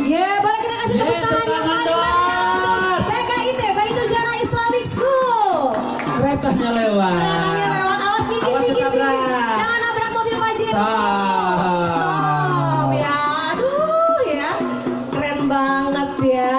Ya, boleh kita kasih tepuk tangan yang paling meriah untuk BKIT Baitul Jannah Islamic School. Keretanya lewat. Keretanya lewat, awas minggir, Awas minggir, minggir. ketabrak. Jangan nabrak mobil Pak Jero. Stop. Stop ya, aduh ya, keren banget ya.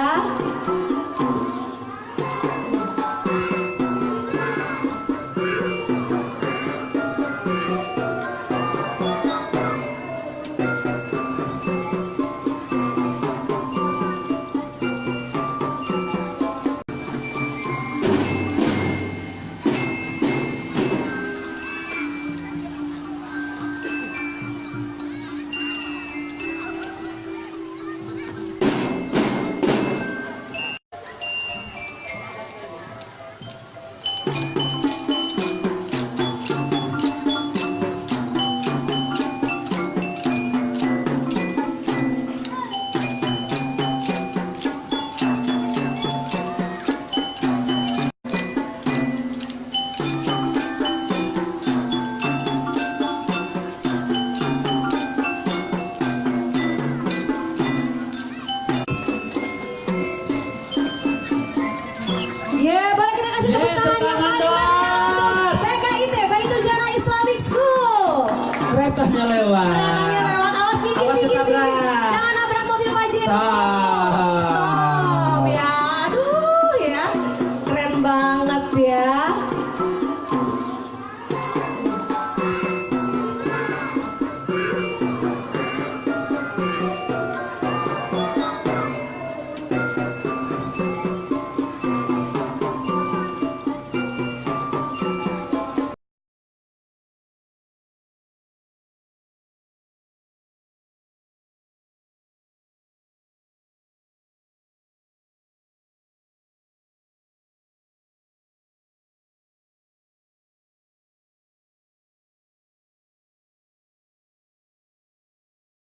Ya, boleh kita kasih tepuk Yeay, tangan yang tepuk paling tangan meriah dong. untuk BKIT Baitul Jannah Islamic School. Keretanya lewat. Keretanya lewat, awas minggir, Awas minggir, minggir. ketabrak. Jangan nabrak mobil Pak Jero. Stop.